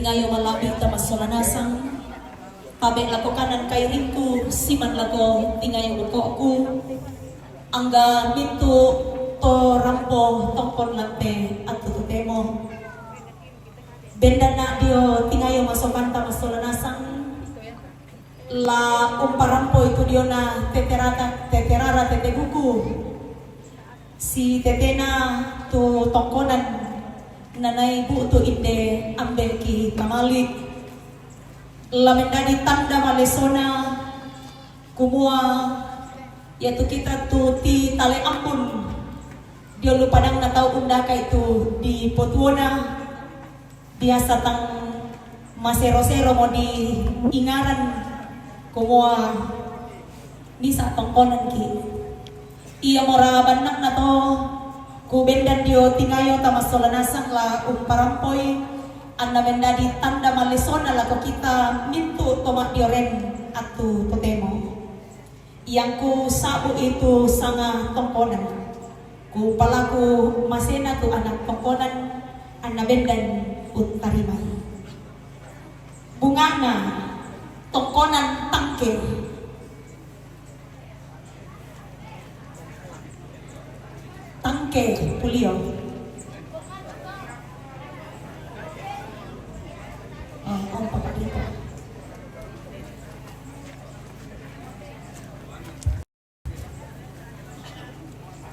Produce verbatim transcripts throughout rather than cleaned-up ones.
Tingayo malabbi tama sola nasang, tabe' lako kanan kairingku, siman lako tingayo bokokku, angga mintu' to rampo tongkon latte attu totemo. Bendanna dio tingayo masopanta massola nasang, la umparampoi tu diona teterata, teterara tete buku. Si tetena tu tongkonan nanai bu'tu inde ambeki tamali. La mendadi tanda malesona kumua iatu kita tu ti tale ampun dio lu padangna tau undakai tu di potuona. Biasa tang masero-sero mo di ingaran kumua misa tongkonanki. Ia mora bannakna to kubendan dio tingayo tama sola nasang la umparampoi anna mendadi tanda malesona lako kita mintu' to ma'dioren attu totemo. Iangku sabu itu sanga tongkonan. Ku palaku masena tu anak tongkonan anna bendan uttarimai. Bungana tongkonan tangke. Tangke pulio. Oh, oh, papa gitu.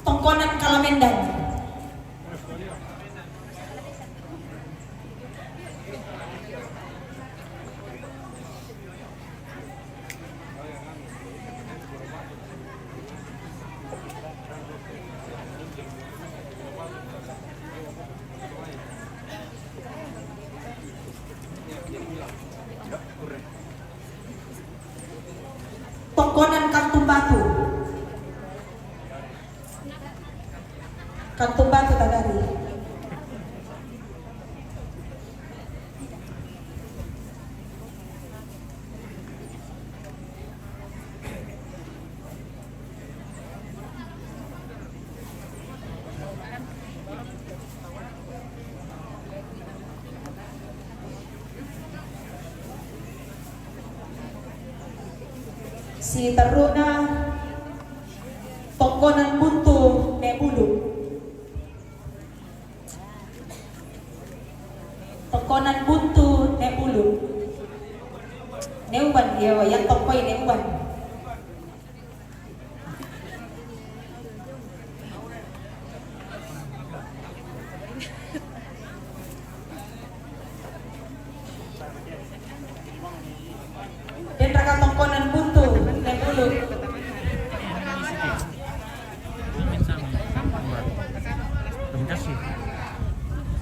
Tongkonan Kalamendan. Tongkonan Kantung Batu. Kantung Batu tagari. Si terruna tongkonan buntu ne bulu. Tongkonan buntu ne bulu. Ne uban, yo, yang tongkoi ne uban. Den raka tongkonan buntu ne bulu.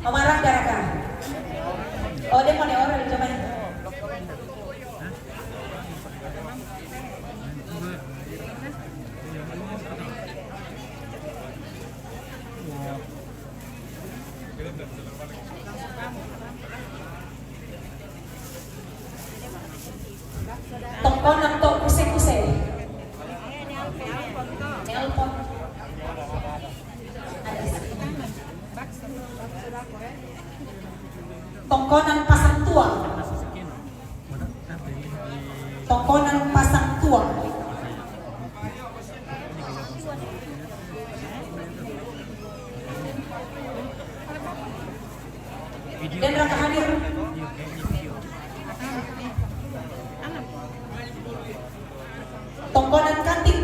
Omarang daraka. Oh, dia mau ne orang coba. Tongkonan to kuse-kuse. Nelpon. Tongkonan pasang tua. Tongkonan pasang tua. Den raka hadir. Tongkonan Katik.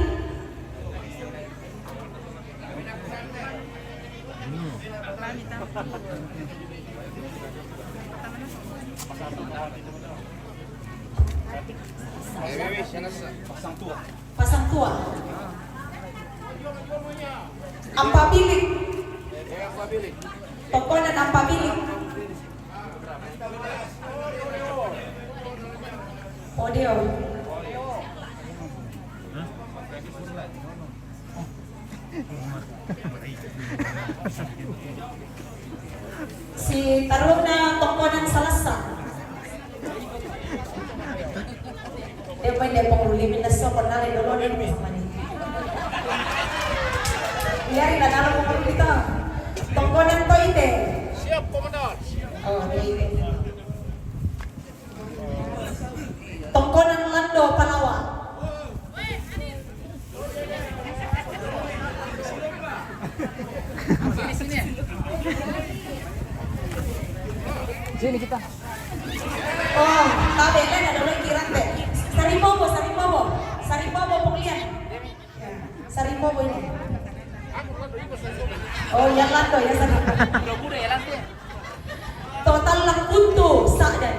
Pasang tua. Ampa bilik. Tongkonan ampa bilik. Odeo. Si taruna tongkonan Salasa. Dia main dia penghulu limin na sokon nale dolo ne sama ni. Iya, ri na dalam penghulu kita. Tongkonan Toite. Siap, Komandan. Oh, Toite. Sini kita. Oh, tabe kan ada lagi rante. Saripopo, Saripopo. Saripopo poklian. Ya, Saripopo ini. Oh, ya lando ya Saripopo. Total lang punto sa dan.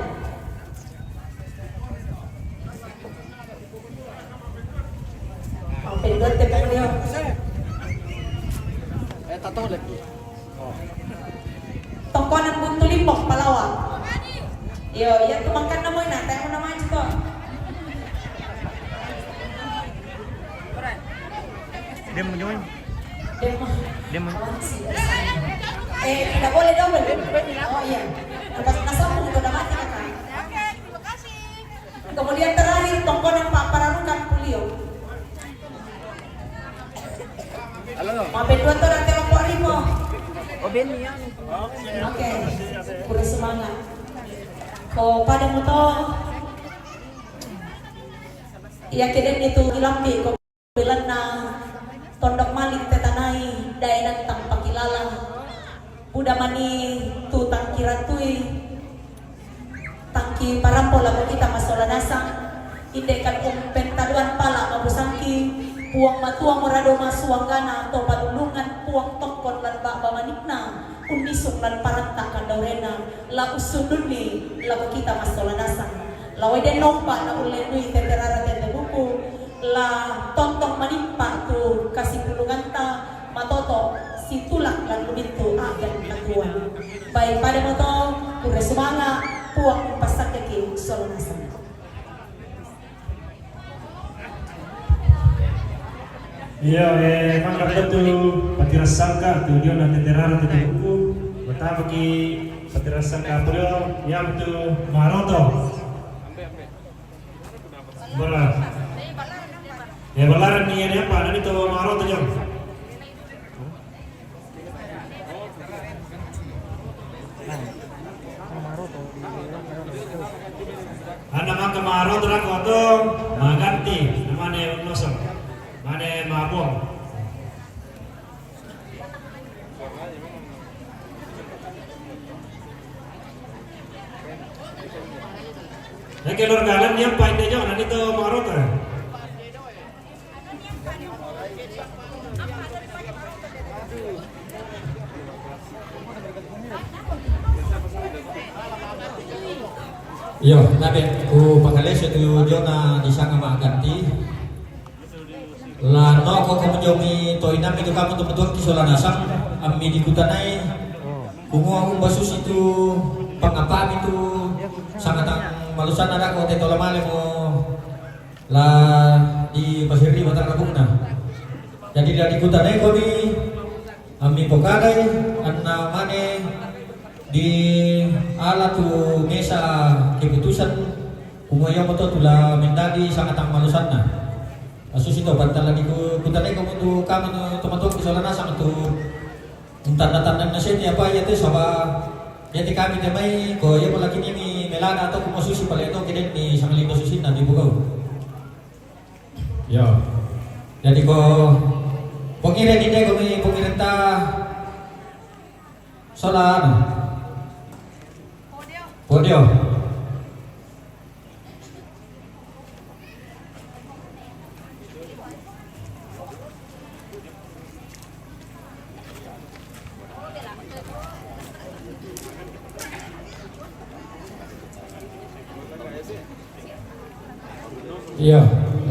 Ang pindot ka pang niyo. Eh, tato lagi. Oh. Tongkonan buntu limbok palawa. Iyo, iya tumangkan na mo na, tayo mo na mga dito. Dia mau join. Dia mau. Dia mau. Eh, tidak boleh double. Oh iya. Lepas nasabung itu udah mati kakak. Kemudian terakhir, tongkonan Pak Pararukan Pulio. Halo. Mape dua to date Pak Rimo. Oh, Benny ya. Oke. Pura semangat. Ko pada mo to. Iya keden itu ilambi ko. Belanna tondok malik tetanai daenan tanpa kilala. Buda mani tu tangki ratui, tangki parampo lako kita masola nasang. Inde kan umpentaduan pala mabusangki. Puang matua morado masuanggana to panulungan puang tokkon lan baba manikna. Unnisung lan paranta kandaurena la ussundunni lako kita masola nasang. La wede nompa na ullendui tete rara tete buku. La tontong manimpa tu kasipulunganta matoto situlak lan lumintu akan katuan. Baik pada moto, pura sumanga, puang pasakkeki sola nasang. Iya, eh, maka betul patirasangka tu dia na teterara tete buku. Pertama ki patirasangka apa dia? Yang tu maroto. Berat. Ya, balaran ni, ini apa? Nanti tu maroto jam. Anda maka maroto rako to maganti, mane unnosong, mane mabuang. Oke, lor galan dia painte jo, nanti to maroto. Iyo, nabe ku pakalese tu jona di sanga maganti. La noko ko mojomi to inami tu kamu tu betul ki sola nasang, ammi di kutanai. Kumua umba susi tu pangapami tu sangatang malusanna dako te tola male mo. La di pasirri batang rabukna. Jadi la di kutanai komi ammi pokadai anna mane di ala tu mesa keputusan kumua iya moto tu la mendadi sangatang malusanna. Asusi to pantala di ku-, kutanai komi tu kamu tu tomatoki sola nasang tu. Tanda-tanda na seti apa iya te saba. Iya te kami te mai ko iya mo laki nimi melana atau kuma susi pale to keden ni sangaling susi na di bukau. Yo. Jadi ko pongire ni de ko mi pongire ta sola anu. Podio. Iya,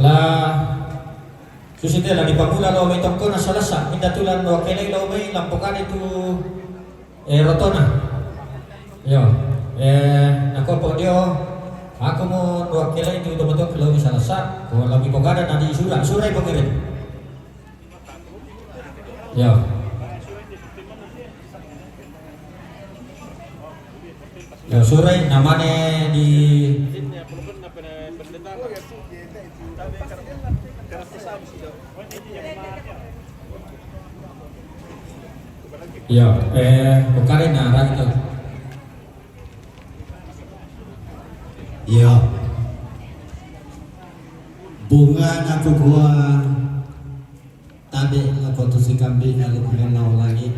la susi te la dipamula lo mai tongkona salasa, minda tulan lo kelai lo mai lampokade tu. Eh, rotona. Yo. Eh, nako po dio, aku mo dua kilo itu betul kilo misalnya sa, ko lami pokada na di sura, sura ipo kirim. Yo. Yo, sura namane di. Iya, eh, bukarin na ragi to. Iya. Bunga na kukua tabe na koto si kambing na lukungan na ulangi.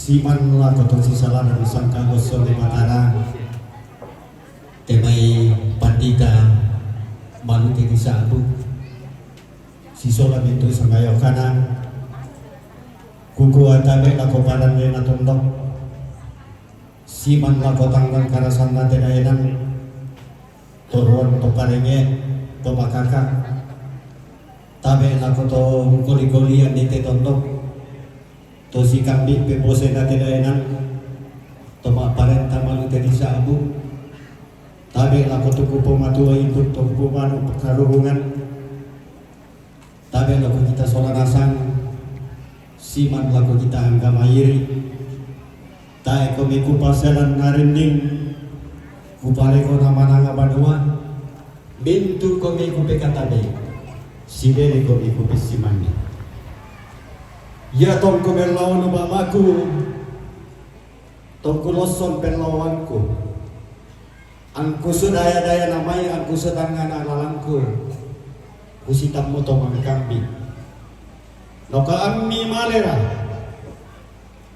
Siman lako to sisala dan sangka gosok di Mataram. Te mai pandita malute di sabu. Sisola mintu sangayo kana. Kuku atabe lako padan dena tondok. Siman lako tanggal karasan na te daenan. Toruan to parenge to makaka. Tabe lako to koli-kolian di te tondok. To si kambi pe bose na te daenan. To ma parenta malute di sabu. Tabe lako to kupo matua ibu to kupo manu pekarurungan. Tabe lako kita sola nasang. Siman lako kita angga mairi. Tae komi kupaselan narinding. Kupaleko na mananga banua. Mintu komi kupe katabe. Sibele komi kupe simani. Ya tongko melao no bamaku. Tongko loson pelawanku. Angku sudaya-daya namai angku sedangana lalangku. Kusitammu to mangkambi. Noka ammi malera.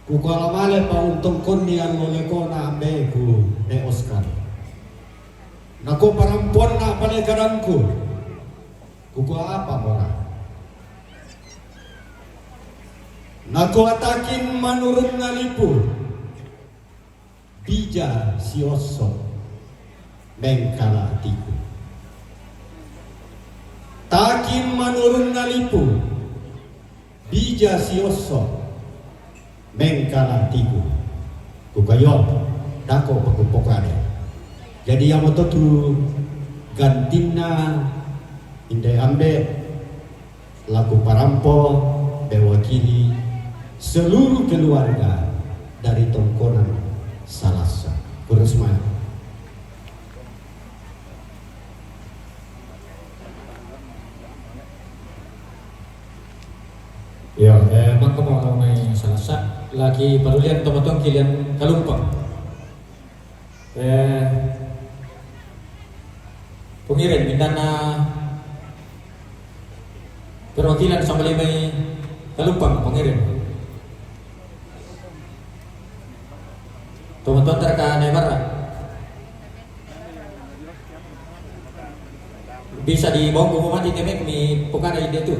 Kukala male pa untongkonni allolekona ambeku ne Oscar. Nako paramponna pale kadangku. Kuku apa mora. Nako atakin manurunna lipu. Bija siosso mengkala tiku. Takin manurunna lipu. Bija siosso mengkala tiku. Kukayo dako pakupokade. Jadi yang tu gantinna indai ambe laku parampo mewakili seluruh keluarga dari tongkonan Salasa. Kurus mai. Yo, eh, mangko mo mai Salasa lagi parulian tomatong kilian kalumpang. Eh, pengirim mintana perwakilan sambalai mai kalumpang pengirim. Tomatong tarka ne bara. Bisa di bawah gua mati temek mi pokana ide tu.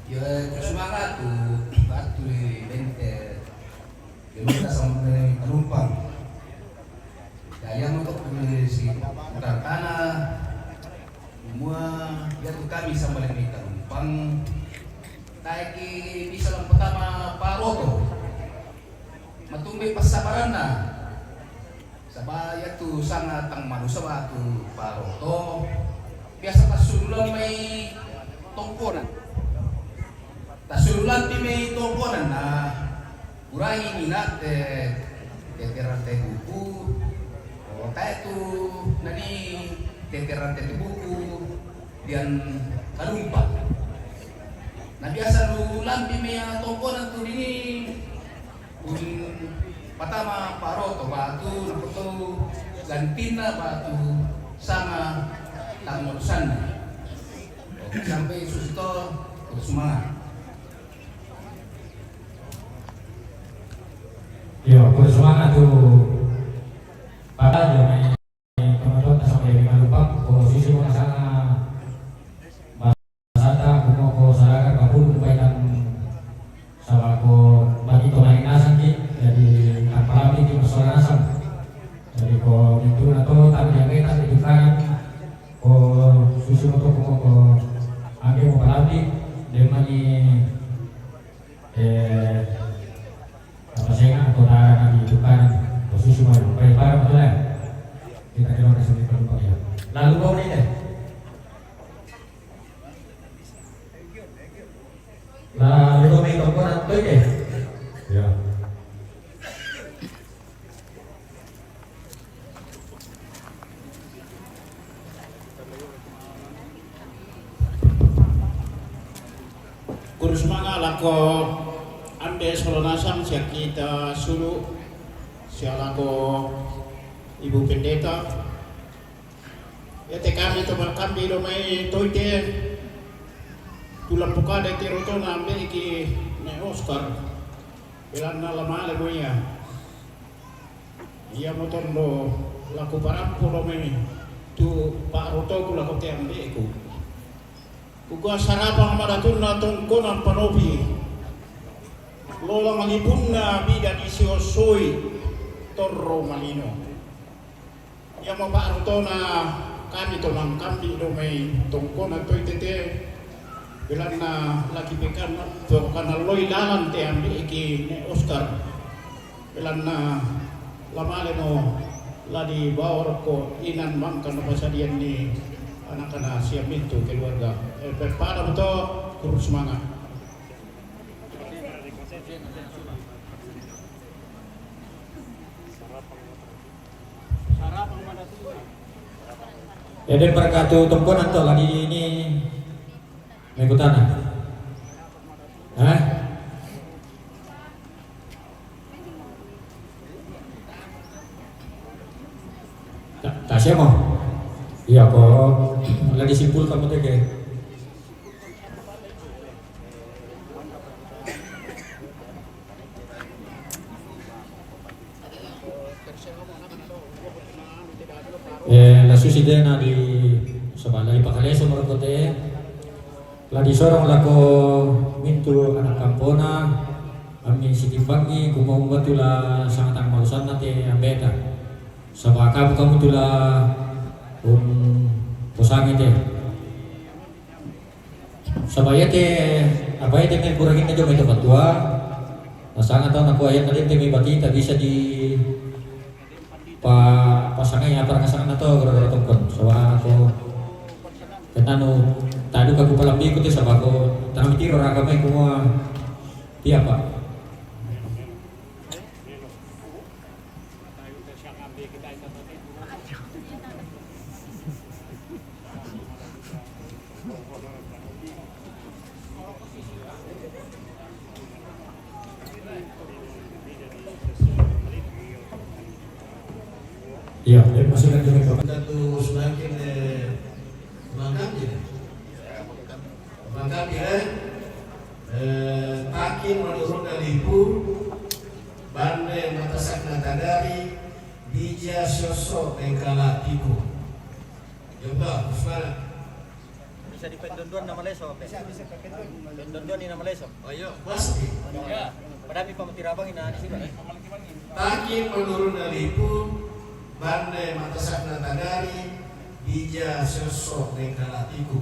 Yo, terus semangat tu, waktu di bente, di bente sama penumpang. Daya untuk si putar tanah, semua dia tu kami sama dengan penumpang. Taiki bisa yang pertama paroto. Matumbe passabaranna. Saba iyatu sanga tang manusa batu paroto. Biasa tasululammi tongkonan. Tasululammi tongkonan na kurai minat te teteran te buku. Oh, tae tu nani teteran te buku dian kalumpa. Na biasa lu lambi me tongkonan tu dini. Patama paroto batu, nakoto gantinna batu sama tangosanna. Sampai susito terus semangat. Yo, terus semangat tu. Pada teman-teman sampai lima lupa, posisi mau sana. Sata kumo ko saraga kapun paitan sawako bagi to main nasang ki, jadi tanpa lagi ki masalah nasang. Jadi ko itu nato tang yang kita itu kan ko susu moto kumo ko angke mo palambi demani eh apa saya nggak ko tara kami itu kan ko susu mau baik barang betul ya. Kita kira udah sampai penumpang ya. Lalu kau ini deh. La, ito may tongkonan to, eh. Ya. Kurus manga lako ambe solo nasang sia kita sulu sia lako Ibu Pendeta. Iate kami to makambi do mai toite, tulang pokade te rotona ambe'iki ne Oscar, belanna la male mo ia. Iamo tondo la kuparampo do mai tu pa'rotoku lako te ambe'ku. Kukua sarapang madatunna tongkona panopi, lolang lipunna bida disiosoi torro malino. Iamo pa'rotona kami to mangkambi do mai tongkona toite te, belanna laki pekan to kana loi lalan te ambe'iki ne Oscar. Belanna la male mo la dibawa rokko inan mangka napasadianni anakna siamintu keluarga. Eh, peppada mo to, kurus semangat. Ede perkatu tempuan atau lagi ini mengikutana. Hah? Ta-, tasya mo. Iya, ko lagi simpul kamu tege. Eh, la susi dena di sabala ipakaleso morokko te. La disorong lako mintu anak kampona, ammi sitimbangi, kumua umbatu la sangatang mausanna te ambeta. Saba kamu kamu tu la, um, posangi te. Saba iate, apa iate me kurang ini jo me to patua. Nasanga tau nakua iate te me batita bisa di pa-, pasangai apa raka sanganna to gara-gara tongkon. Saba ko kenanu tadu ka kupala mbiku te saba ko tanga mitiro raka mai kumua tiapa. Iya, jadi masukkan ke mikrofon. Tentu semakin, eh, mengangkat ya. Mengangkat ya. Eh, takin menurun dari ibu, bande matasak natagari, bija sosok engkala tipu. Coba, Usman. Bisa dipendondoan nama leso, Pe? Bisa, bisa, Pe. Pendondoan ni nama leso. Oh, iya. Pasti. Padahal mi pamatirabang ina di sini. Taki menurun dari ibu, bande matasak natagari, bija sosok nengkalatiku.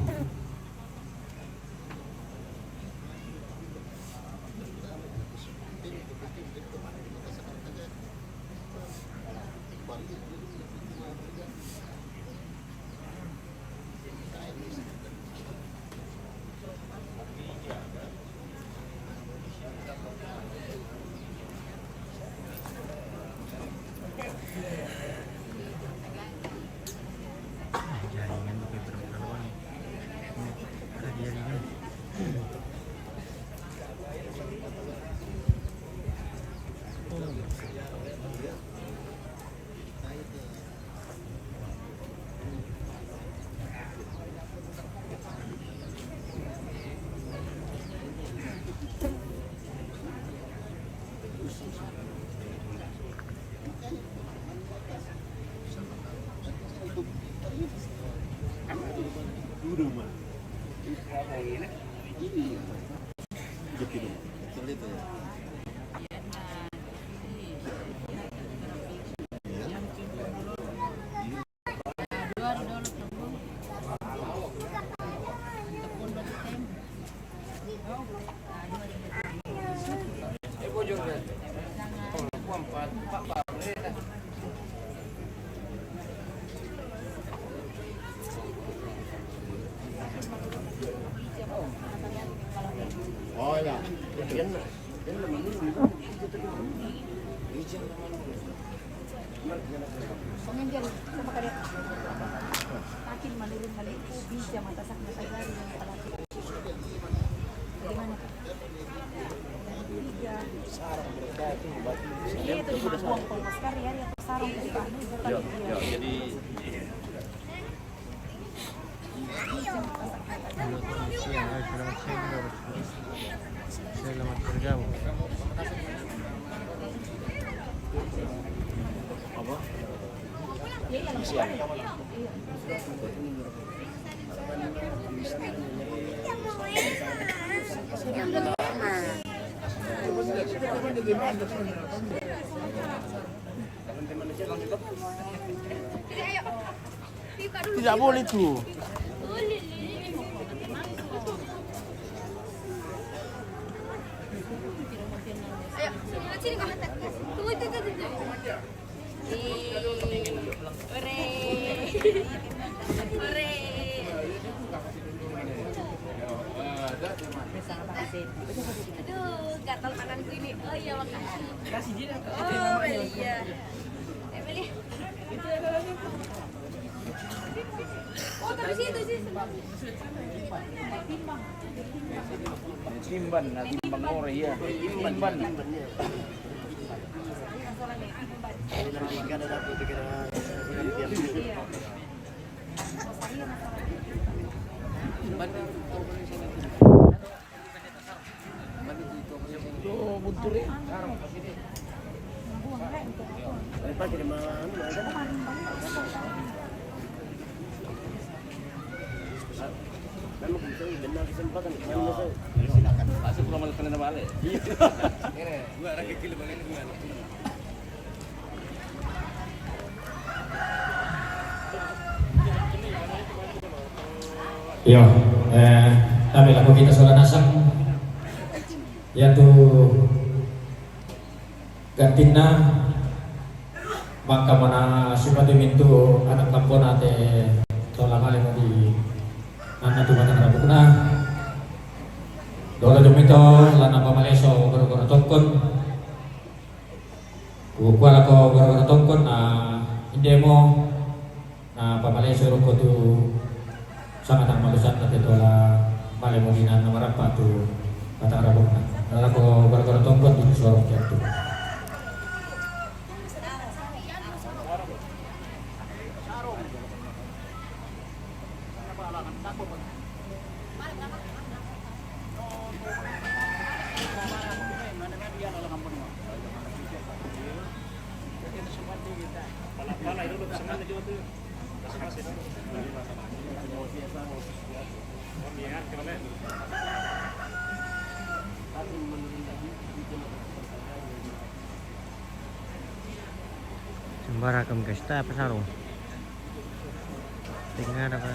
Menurun maliku, bija matasak natagari. Bagaimana? Iya, itu di Mamuang, kalau masker ya, dia sarung itu, Pak. Iya, iya, jadi Selamat siang, guys. Selamat siang juga, Bos. Selamat kerja, Bos. Tidak boleh itu. Ayo, sini, sini, Kak. Tunggu, itu, itu, itu. Ih, ore. Ore. Aduh, gatal tanganku ini. Oh iya, makasih. Oh, iya. Eh, Meli. Oh, terus itu sih. Timban, nah, timbang ore, iya. Timban. Iyo, eh, tapi lako kita sola nasang. Iya tu. Gantinna, maka mana sipatu mintu anak kampona te tola male mo di anna tu batang rabukna. Dolo jomito lana pamaleso goro-goro tokkon. Kukua lako goro-goro tokkon na indemo. Na pamaleso roko tu sangatang malusanna te tola male mo di anna marappa tu batang rabukna. Lako goro-goro tokkon di sorong kiatu. Sembarang kam guys, tak apa sarung. Tengah ada apa?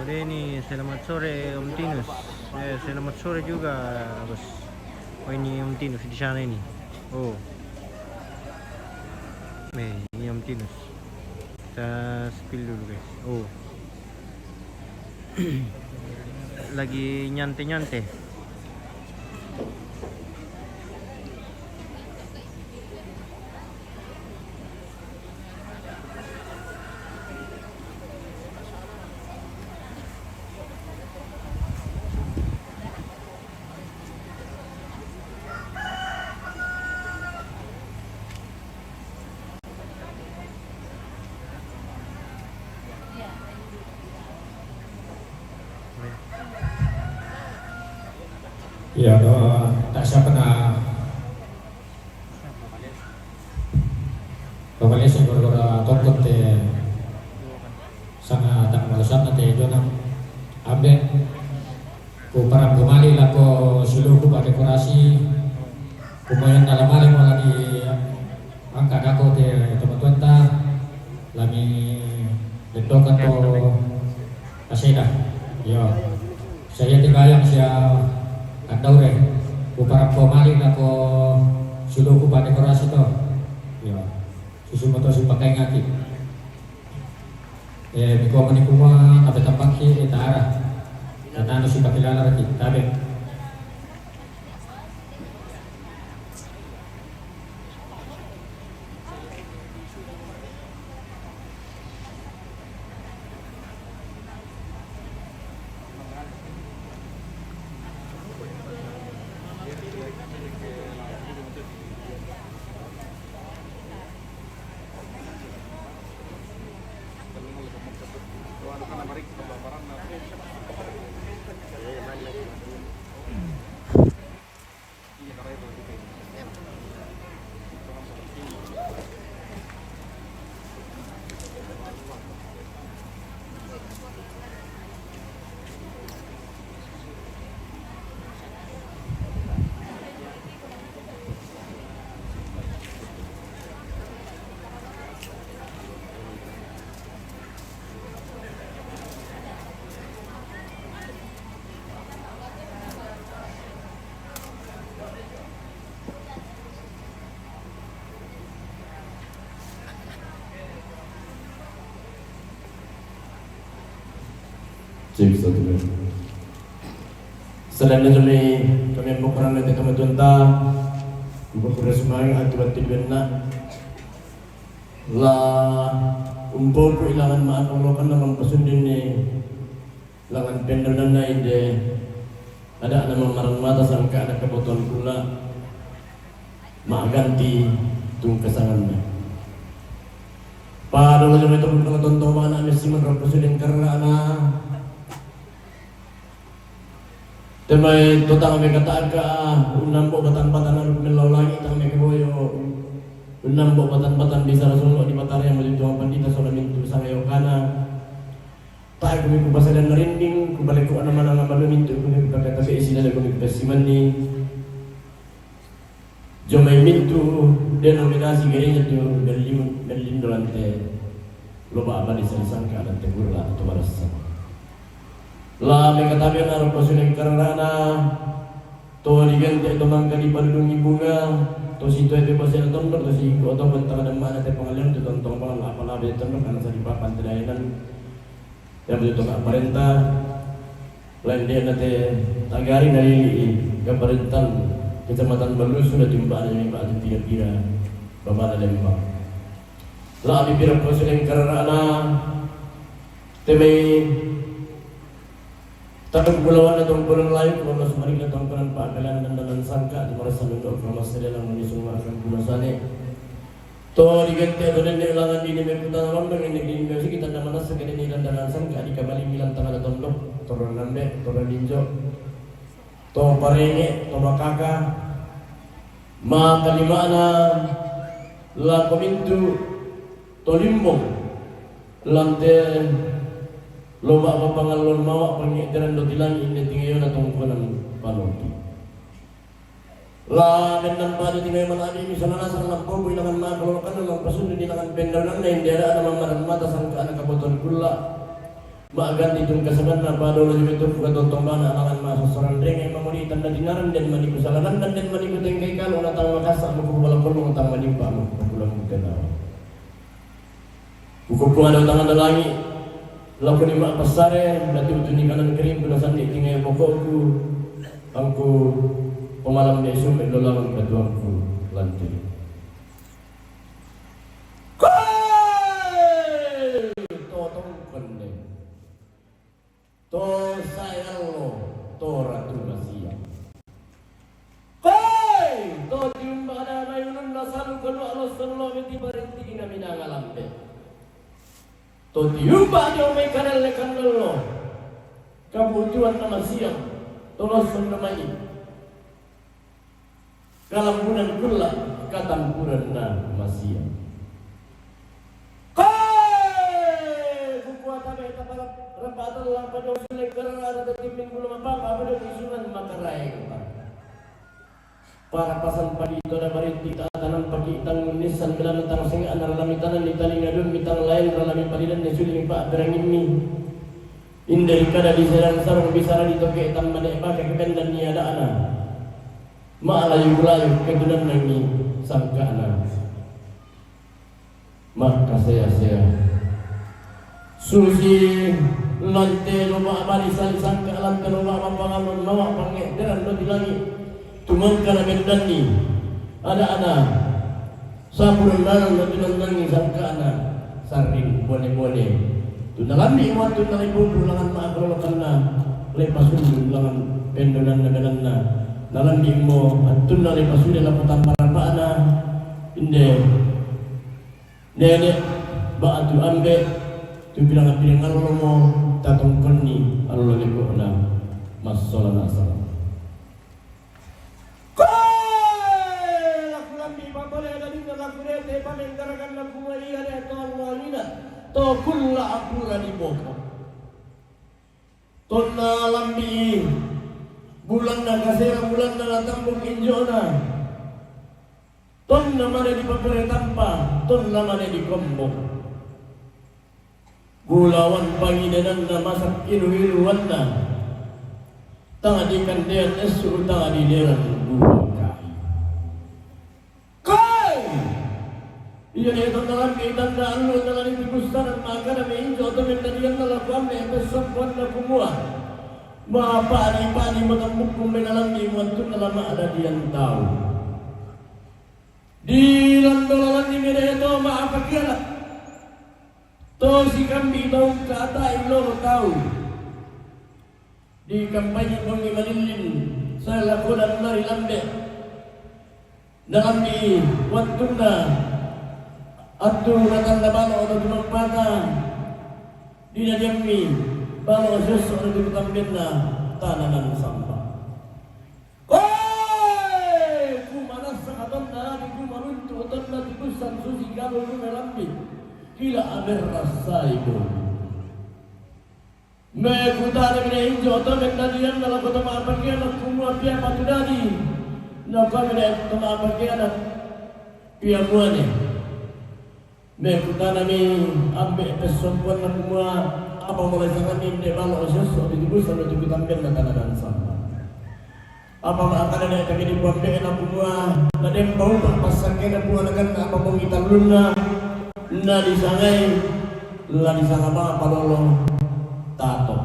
Yo, ini selamat sore, Om Tinus. Eh, selamat sore juga, Bos. Oh, ini Om Tinus di sana ini. Oh. Eh, ini Om Tinus. Kita spill dulu, guys. Oh. Lagi nyantai-nyantai. Iya, do, tak siapa na. Pamaleso goro-goro tokkon te sangatang malusanna te jonang ambe. Ku parang kumali lako siluku pa dekorasi. Kumoyan dalam male mo lagi angka dako te tomatuanta. Lami bendokan to kaseda. Iyo. Saya ti kayang sia kandau re. Kuparappo mali' lako suluku pa'dekorasi to. Iya. Susu moto sipakaingaki. Eh, mikuamani kumua tabe-tabeki, eh, taara. Tananu sipakilalaraki, tabe. Cek, satu, dua. Selain itu, kami, kami bukuran nanti teman-teman ta, buku resmi atu batu benak. La umpoku ilangan maaf Allah karena mempesundin ni langan pendonan na inde. Ada nama marang mata sangka ada kebutuhan kula maganti tungkasanganna. Pada wajah itu pun kalau tonton mana mesti menurut presiden karena anak temai totang me kataka unambo batan-batan anu mellau langit tang me keboyo. Unambo batan-batan bisa rasulullah di matara yang menjadi tuan pandita sola mintu sangayokana. Tae kumi ku pasadan narinding, ku baleku ana manang abanu mintu kumi ku pakatabe isi dada kumi ku pasimani. Jomai mintu denominasi gereja tu berlin, berlin dolante loba abadi sangka dan tegurla atau marasa. La mekatabe na rupa sudah karana to digente to mangka di padudungi bunga to si to itu pasir tondok to si iko to bentang ada mana te pangalian tu tontong bangan apa labe tondok karena sa di papan tedayanan. Yang betul tongak parenta, lain dia nate tagari nalili kaparitan Kecamatan Balusu na timba na mimba atu pira-pira babana lembang. La abi pira poso leng kararana temai takut bulawan na tongkonan layu kalau mas marik na tongkonan pa akalan dan dalan sangka di marasa mendo kalau mas sedela muni sungma akan guna sane. To digente to nenne ulangan dini mekutana lombeng ende dini meusi kita na manasa ke dini dan dalan sangka di kabali milan tangada tondok toro nambe toro ninjo to parenge to makaka maka limana la komintu to limbong lante loba papangallon mawa pangeteran do tilangi ende tingeyona tongkonan paloki. La mennang padu tingai maladi misalana sarana pobu ilangan maka lolokan nang pasundu di langan pendaunanna indera ada mamaran mata sangka anak kaboton kulla. Maaganti tungka sabanna padu lagi betul buka tontong bana alangan masa soran renge mamuri tanda dinaran dan maniku salanan dan dan maniku tengkai kalu na tang makasa muku bala kolong tang manimpa muku pulang bukan. Kukupu ada tangan dalangi, lakuni ma passare, natu tuni kanan kering, kuna sandi tingai bokoku, angku pemalam de sumbe lolawan katuangku lanti. Koe! Totong kende. To sae allo, to ratu masia. Koi, to tiumba ada mai ulun na salu kalua lo sallo miti barinti na minanga lampe. To tiumba dio mai kanal le kandallo. Kabutuan na masia, to lo sallo mai. Kalambunan kulla katampuran na masia. Kae! Kukuata be taparap rabatan lang pada usulai karara ada timin bulu mapapa pada usulan makaraeng. Para pasan pagi toda bariti ta tanam pagi tangun nisan belana tang singa ana ralami tanan ni talinga dun mitang lain ralami palidan ni suling pa berangin mi. Inde kada di serang sarung bisara di toke tambane bake kebendan ni ada'na. Ma'layu-layu ketunan nangi sangka'na. Maka sea-sea. Susi lante loma' barisan sangka lante loma' mapangalon mawa pange'deran do di langi'. Tumangka na bendanni. Ada'na. Sapuran dalan na tunannangi sangka'na sarring bone-bone. Tuna lambi' mo tuna libubu langan ma'akalolokanna lepasundu langan pendonanna gananna. Na lambi' mo attunna lepasude lako tamparapa'na inde nene' ba'tu ambe' tu pirang-pirang allo mo tatongkonni allo leko'na massola nasaba. Koe! Laku lambi' papole dadinna laku dete pamenggaraganna kumua ia de to alloangina to kulla' apura diboka. Tonna lambi'i bulanna kasera bulanna natambuk injo'na. Tonna mane dipapere tampa, tonna mane dikombok. Bulawan pangidenanna masak ilu-iluanna. Tanga dikandean essu tanga dideran buah kai. Kai! Iya de tonna lambi tanda allu tanga dipibussanan makana me injo to mendadianna laku ambe pessokuanna kumua. Ma padi-padi mo tambukku me nalambi muattunna lama dadian tau. Di lando lalanni me de to ma apa kiana. To sikambi tau kaatai loro tau. Di kampanye bongi malillin, saya lakodan lari lambe. Nalambi wattunna attu natanna balo oto tumampata. Di nadiammi balo osiosso oto tutambenna tananan samba. Koe! Kumanassa katonna lagi kumaruntu tonna tibussan susi galu nalambi. Kila aberrassai bolu. Me kutana mene injo to mendadianna lako to ma'pakiana kumua pia patu dadi. Nakua mene to ma'pakiana pia muane. Me kutanami ambe pessompoanna kumua apa mulai sanganni inde balo osiosso di tubusan untuk kutambenna tananan sama. Apa ma'akana ne' tangedi puambe'na kumua, na den paupa passakkena Puang naganna apa bongi tallunna, na disangai, la disanga bapa lolo tato.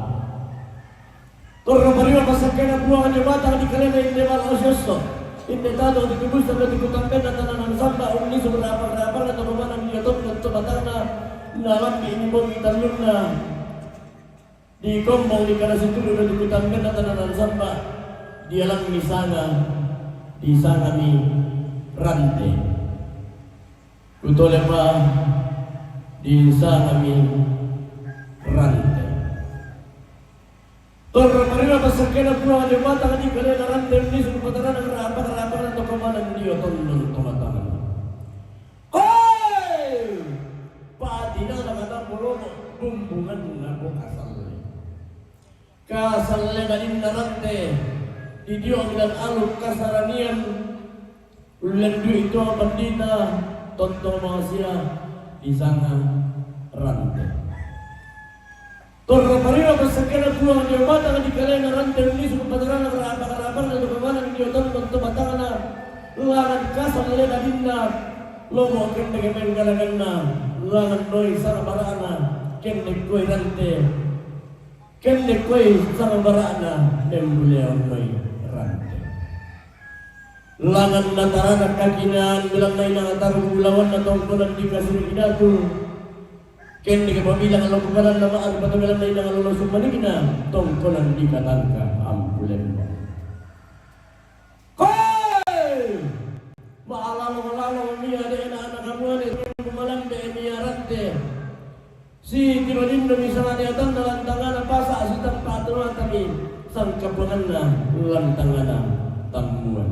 Torro pariwa passakkena Puang anjo batang di kalena inde bala osiosso, inde tato di tubusa na dikutambenna tananan samba, unnisu rapa-rapana to pamanang dio totto to batangna, na lambi ini bongi tallunna. Dikombong di kana situru na dikutambenna tananan samba, dialangi sanga, disangami rante. Kutolepa disangami rante. Torro parima passakkena Puang anjo batang di kalena rante unnisu patarana rapa-rapana to pamanang dio tondon to matangna. Hoi! Patinana kata polomo bumbunganna ko kasalle. Kasalle dadinna rante di dio bilang aluk kasaranian ullen dui to pandita tonto masia disanga rante. Torro parima passakkena Puang dio batang di kalena rante unnisu patarana rapa-rapana to pamanang dio tondon to matangna. Langan kasalle dadinna lomo kende kemeng galaganna langan noi sara barana kende koi rante. Kende koi sara barana membuleon noi rante. Langan natarana kakinaan bilang nainang ataru bulawanna tongkonan di kasiri idatu. Kende kepabilang allo kukaranna ma'aru patobelanna inang allo summaningna tongkonan di katangka ampulemba. Koe! Ma'lalo-lalo mia de na ana kamuane malambe mia rante. Sitiro lindo misalna atanna lantangana pasa sitampa atuatami sangkapuanganna lantangana tammuan.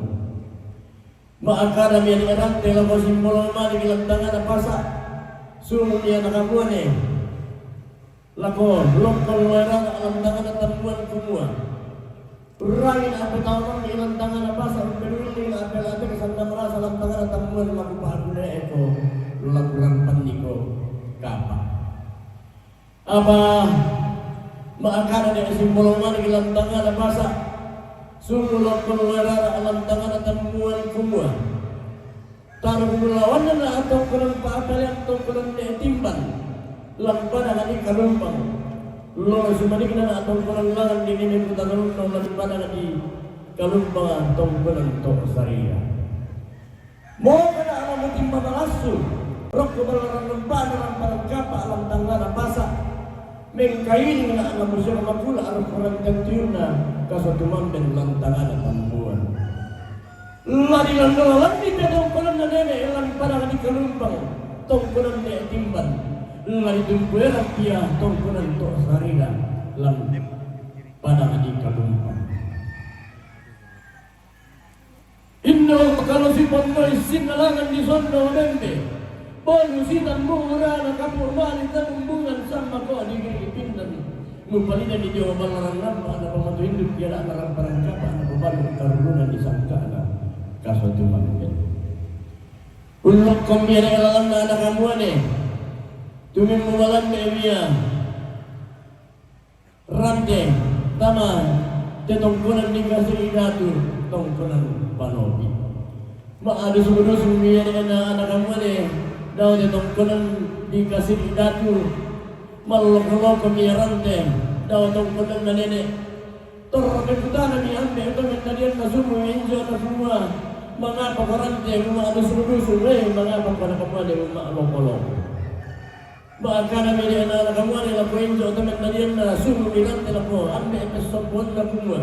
Ma'akada mia de rante lako simbolo mani lantangana pasa. Sumu mia na kamuane. Lako lokkon loerana lantangana tammuan kumua. Urangina ape tau mangge lantangana pasa umpedullina ape late kesanna merasa lantangana tammuan laku pa'guna eko laku rampanniko kapa. Apa Ma'akana ne simbolo mani lantangana pasa', sumulak polo rara lantangana tammuan kumua, tarung bulawanna na tongkonan pa'apalean tongkonan ne timban, lampada di Kalumpang. Lolo sumanikna na tongkonan langan di nene kutanunno lampada di Kalumpang tongkonan to' sarira. Moga na ala mutimma malassu, rokko ballaran lempa'na rampanan kapa' lantangana pasa', mengkailing na ala musiama makula' rokko rantan tiunna, kaso tumamben lantangana tammuan. La dilanno lalanni pia tongkonanna nene' lampada di Kalumpang, tongkonan ne timban, la ditumpu erang pia tongkonan to' sarira lampada di Kalumpang. Inno kalo siponnoi sinnalangan di sonno bembe, bolu sitammu urana kapu' mali tabumbungan samma ko' digiri pindan. Mupalidani dio ballaran lampa na pamatu induk iyana rampanan kapa' na pabalu karununa di sangka'na kaso tumamben. Ullokkommi ere lalanna ana' kamuane, tumimmu malambe' wia. Rante, tama, te tongkonan di Kasiri Datu, tongkonan Panopi. Ma'adusu-dusu mi ere na ana' kamuane, dao te tongkonan di Kasiri Datu, malloko-loko mi rante, dao tongkonan na nene'. Torro pekutana mi ambe' to mennadianna sumu injo na kumua, mangapa ko rante muma'adusu-dusu, we, mangapa ko ana' kamuane muma'loko-loko? Ma'akana mi ere na ana' kamuane lako injo to mennadianna sumu mi rante lako ambe' pessoppuanna kumua,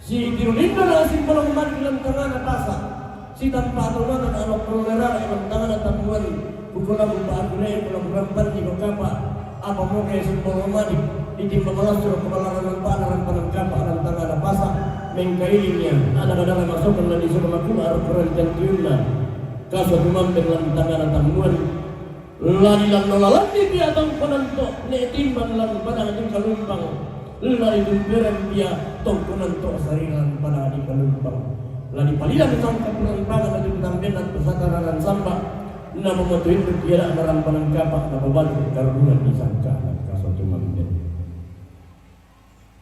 sitiru lindo na simbolo mani lantangana pasa', sitampa tau mata na alokko lerara lantangana tammuan, kukolaku pa'akune, kulaku rampanni ko kapa', apa moke simbolo mani ditimma malassu rokko ballaran lampa'na rampanan kapa' lantangana pasa', mengkailing ia, ana' kadara masokang la disuka makula' rokko rantan tiunna, kaso tumamben lantangana tammuan. La dilanno lalanni pia tongkonan to' ne timban lampada di Kalumpang, la ditumpu erang pia tongkonan to' sarira lampada di Kalumpang. La dipalidani sangka purang pangan na tu tambenna tu sataranan samba, na pamatu induk iyana rampanan kapa' na pabalu karununa di sangka'na kaso tumamben.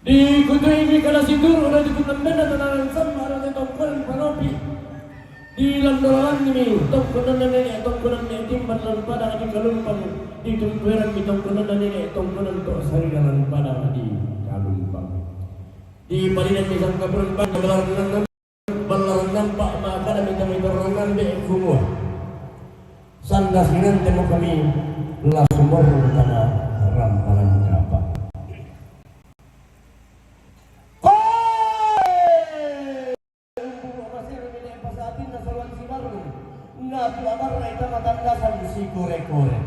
Dikutuimi kana situru' na dikunambenna tananan samma na tongkonan Panopi. Dilandolanganni tongkonan nene', tongkonan ne timban lampada di Kalumpang, ditumpu erangmi tongkonan nene', tongkonan to' sarira lampada di Kalumpang. Dipalidani sangka purang pangan ballaran lampa, ma'akana mita-mita rangambe' kumua, sanda sinante mo kami la sumorro tana rampanan kapa'. Koe! Umbu masero mine pasa'atinna saluan sibarrung, na tu abarra ita matandasan sikore-kore.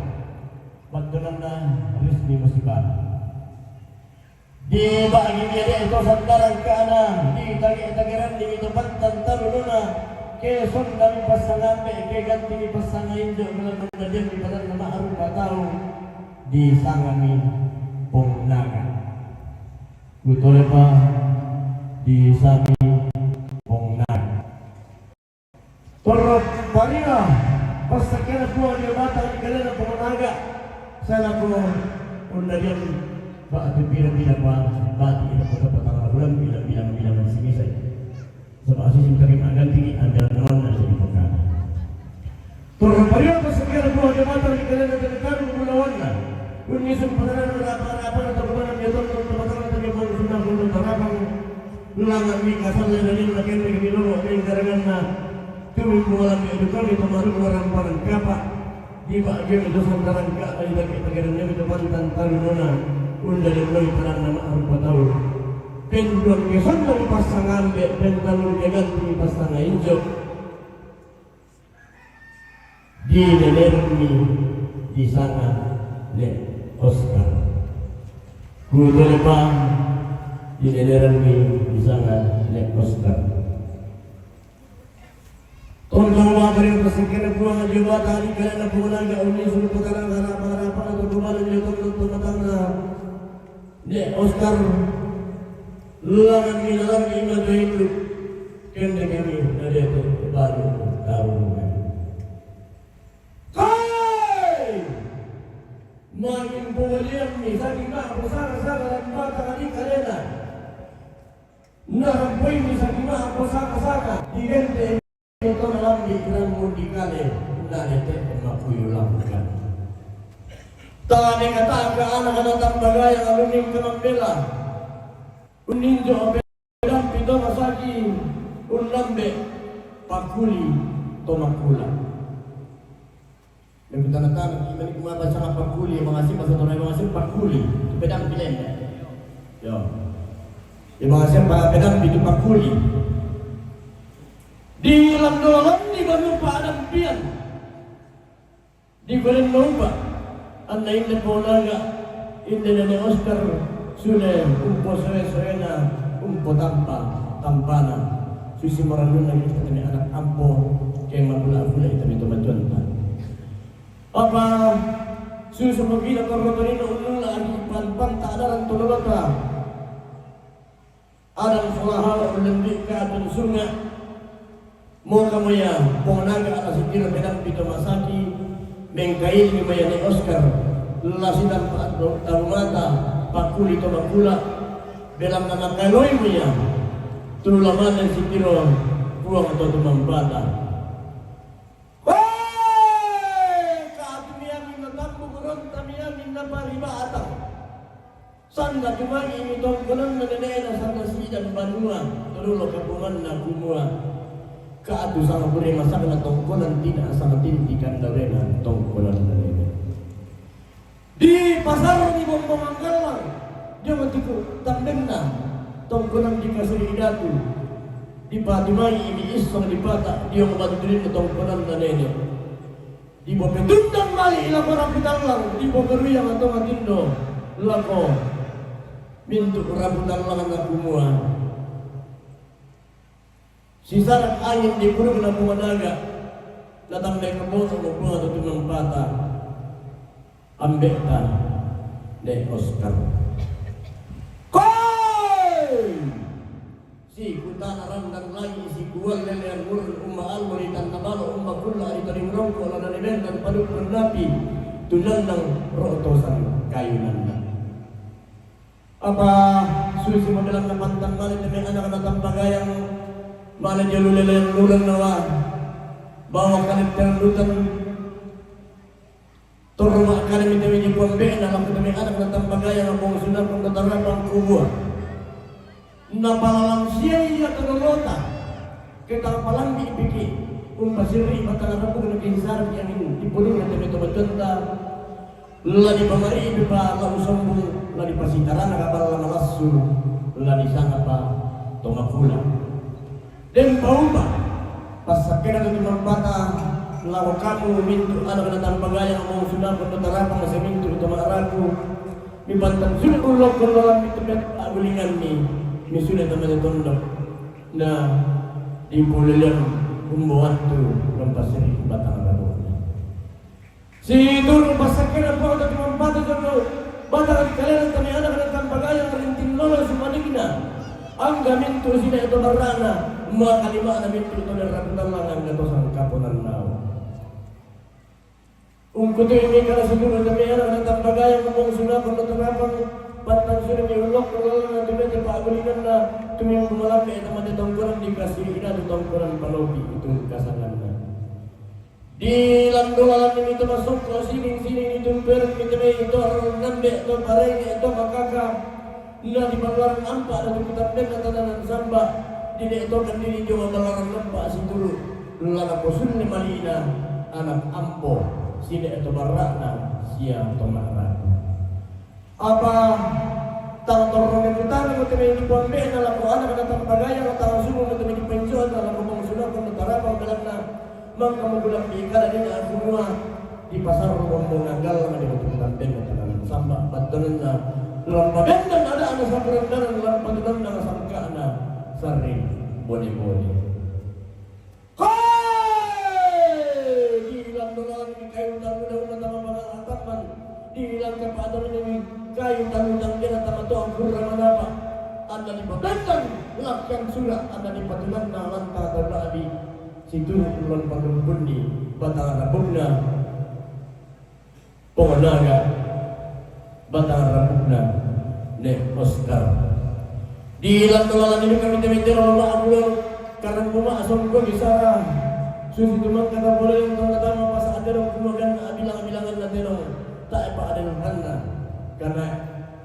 Battunanna Rismi Musibah. Diba'gimi ere' to sandarang kana, ditage-tageranni to pantang tarununa, ke sonnami passangambe', ke gantimi passangainjo, mela mannadiammi padanna ma'rupa tau, disangami Pong Naga. Kutolepa disami Pong Naga. Torro paria passakkianna Puang dio batang ri kalenna Pong Naga, salako undadiang ba'tu pira-pira pa bati ira kota patang labulan bilang-bilang bilangan simisai. Saba' asising tapi ma'gantiki ambil nawanna jadi pokana. Torro paria passakkianna Puang dio batang ri kalenna tene tarung bulawanna. Unni sumpatananna rapa-rapa na tabubanna dio tongtong to batang tapi pong sunnah pun tarapang. Langammi kasalle na lino na kende kami lolo ri garaganna. Tumimmu malambe' dukami to marunna rampanan kapa'. Diba'giami to sandarang kana, ditake-takerannami to pantang tarununa. Undadiannami padanna ma'rupa tau. Penduang ke sonnami passangambe', pentallung ke gantimi passangainjo. Dinenermi disanga Le' Oskar. Kutolepa dinenermi disanga Le' Oskar. Tontong ma'bere' passakkianna Puang dio batang ri kalenna Pong Naga, unni sumpatananna rapa-rapa na tabubanna dio tongtong to batangna. Le' Oskar, langammi lalammi matu induk, kendekami na dio to balu tarunna. Kai! Mangin Pogalian mi saki ma' posaka-saka dan batang di kalena. Na rampoy mi saki ma' posaka-saka. Digente' mi to na lambi' ran mundi kale. Na dete' makuyu lakukan. Tane kata'aka anak na tambagayang alun ning kamambela. Unin jo pedampi to masaki, un lambe' pakuli to makula. Nagtana-tana, iman ku mabasa nga pakuli, mangasi masa to na mangasi pakuli, tu pedampi lenda. Yo. Di mangasi pa pedampi tu pakuli. Di lam dolan di banu pa adampian. Di kolen no upa, anna inde ponaga, inde nene Oscar, sune umpo soe-soena, umpo tampa, tampana. Susi moranun lagi kita tene anak ampo, ke mabula-bula kita mi tomajonta. Apa, susu pagila korrotorino unula agi pan-, panta adaran tololota. Adan solahala ullembi' ka atun sunga'. Moka moya ponaga ala sitiro pedampi to masaki, mengkaili moya ne Oscar, la sitampa tau mata, pakuli to makula, belamna makaloi moya, tu lamane sitiro Puang to tumambata. Hoe! Ka atu miamin na tambu koronta miamin na paribatang. Sanda tumagi' mi tongkonanna nene'na sanda sidan banua, todolo' kapunganna kumua, ka atu sanga bure masakna tongkonan tina sanga tinti kandawena tongkonanna nene'. Di pasarni bombongan gallang, dio matiku tambenna tongkonan di kasiri idatu, di patumagi' mi issong di pata, dio mabantulinna tongkonanna nene'. Di popetundang mali' lako raputallang, di potoruyang atau matindo lako mintu' raputallang na kumua. Sisarak angin di purugna Puang Naga, na tambai kaboto mo Puang tu tumang pata, ambe'ta, ne Oscar. Koi! Si kutana randan lagi, si kuwal lelean murun umma allo di tanna balo, umma kulla di taring rongko, lana di bendan paduk bernapi, tunannang ro'tosan kayunanna. Apa susi modelan na pantang male teme anak na tambagayang, male dia lulelean murun nawa, bawa kalit terlutan. Torro ma'kada mi teme di pambe'na, lako teme anak na tambagayang, among sunakon na tarapang kubua. Na palalang sia ia to lolota, ke tang palambi' piki', umpasirri' batang rabuk na kinsar yang di puduna teme to bajonta, la di pamari'i pa la usombung, la di pasitarana kaballa malassu, la di sangapa to makula. Den paupa, passakkena tu mampata, lako kamu mintu' anak na tambagayang, among sunakon na tarapang, samintu' to ma'raku, mi pantang sule' ullokkon lalan mi tu pa'gulinganni, mi sule' tamate tondok, na di pulelean umbo wattu, mampasiri' batang rabukna. Situru' passakkena Puang tau timampatu tunu batang di kalena tami anak na tambagayang rinting lolo sumanikna. Angga mintu' sine' to barra'na, makalima'na mintu' to nerraku tallang angga to sangkaponannau. Ungkutui mi kala situru' tami anak na tambagayang, among sunakon na tarapang, pantang sule' mi ullokkon lalanna tu mete pa'gulinganna, tumimbu malambe' tamate tongkonan di kasi' inatu tongkonan palopi' tungkasanganna. Di lando lalan mi to masokko' sining-sining di tumperan mi teme to nambe' to parenge' to makaka, na di pallaran ampa' na tu kutambenna tananan samba, di ne' to kandili dio mallaran ampa' situru', lana posulle mali'na anak ampo, sine' to barra'na sia to ma'raku. Apa tang torro mekutana mo teme di pambe'na lako anak na tambagayang, tang sumu mo teme di penjo'na lako among sunakon na tarapang, belanna mangka mo kulambi' kada dina aku mua di pasarru bombongan gallang di batu kutambenna tananan samba, battonanna lampa bendan ada'na sapuran dalan, lampa tunanna sangka'na sarring bone-bone. Koe! Di lando lalan mi kayu tannu daunna tama pangatamman, di langka pa'damina mi kayu tannu tanggena tama toa kurra manapa, anna dipabendan lakkan sura', anna dipatunanna lanta tau la'bi, situru' lan panumpunni batang rabukna. Pongonaga. Batang rambutna ne Oscar. Di lanto lalani kami temi tero ma adulo karena muma asong ko bisara. Susi tumang kata boleh yang tong kata ma pas ada dong kumakan bilang-bilangan na tero. Tak apa ada yang mana. Karena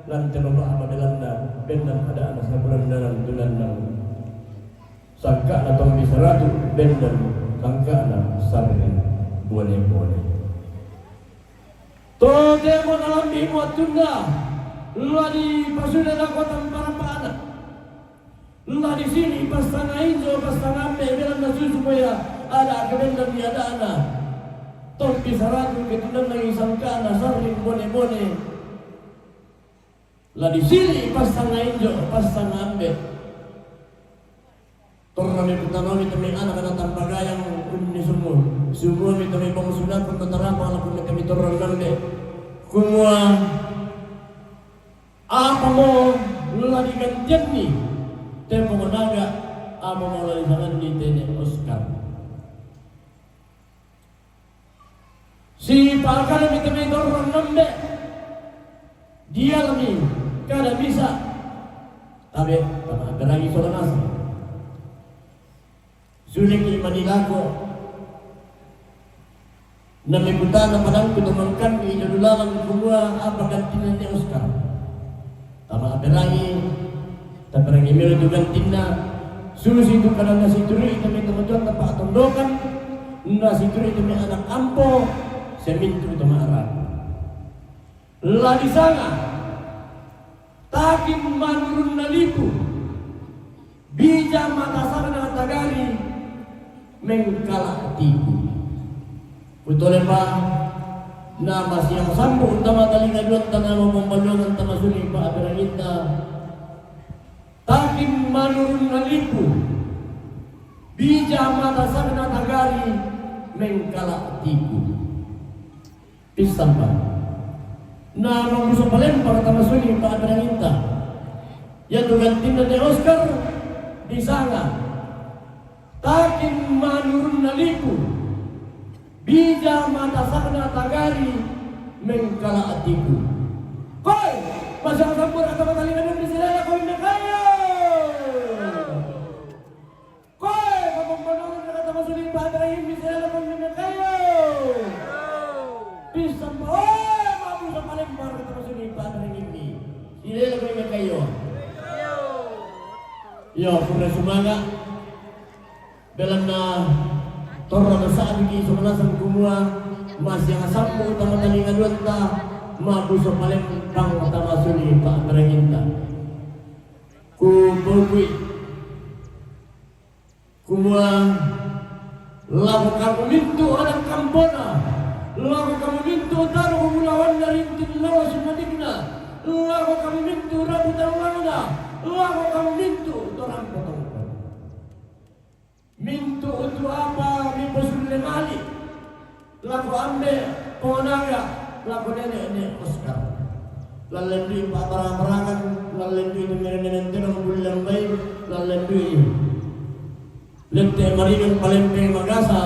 lanto ma apa belanda bendan ada anak sabulan dalam tulan nang. Sangka'na tombi saratu bendan sangka'na sarri bone-bone. To temo nalambi muattunna la dipasuda lako tamparapa'na. La disili passanga injo, passanga ambe, belanna susu moya ada kebendan di ada'na. Tombi saratu ketunannangi sangka'na sarri bone-bone. La disili passanga injo, passanga ambe. Torrami kutanaumi temi anaka na tampagayang unni summu. Summuami temi pangusudakku na tarapang lakunna temi torrang nambe. Kumua, apamo la digantianni tempo naga, apamo la disanganni tene Oscar. Sipakadami temi torrang nambe. Dialami kada bisa. Tabe, tama berangi sola nasang. Suliki manilako. Nami kutana padangku tomangkanni jodulalang kumua apa gantina ne Oscar. Tama aperangi, taperangi melo tu gantinna, susi tu kana nasituri tami tamajuan tapa atondokan, nasituri tami anak ampo, semintu tama arang. La disanga, takin manurunna lipu, bija matasakna tagari, mengkala tipu. Kutolepa, nama siang sambu tama talinga dua tanama pembaluangan tama suli pa aperanginta. Takin manurunna lipu, bija matasakna tagari, mengkala tipu. Pissampa. Na mabuso palempang tama suli pa aperanginta. Yatu gantinna ne Oscar disanga. Takin manurunna lipu. Bija matasakna tagari mengkala tipu. Koi, masang sampur kata matalinga dan disilala koi mekayo. Koe, kapampanurun na kata masuli pa aperanginmi, sila na pamminakayo. Pisang pa, oe, mabusa palempar kata masuli pa aperanginmi. Sila na pamminakayo. Yo, pura sumanga. Belanna torra na sa'biki somanasang kumua, masiang sampu tama talinga duatta, mabusa palempang tama suli pa aperanginta. Kupaukui. Kumua, lako kamu mintu anak kampona, lako kamu mintu taru kumulawanna rinting lawa sumatikna, lako kamu mintu rabu tallangna, lako kamu mintu torang potong. Mintu utu apa mipasulle mali. Lako ambe, ponaga, lako nene ne Oscar. Lallendui pa'barang-barangan, lallendui tu mere-, nene tenong bullang bai, lallendui. Lette maringan palempeng magasa.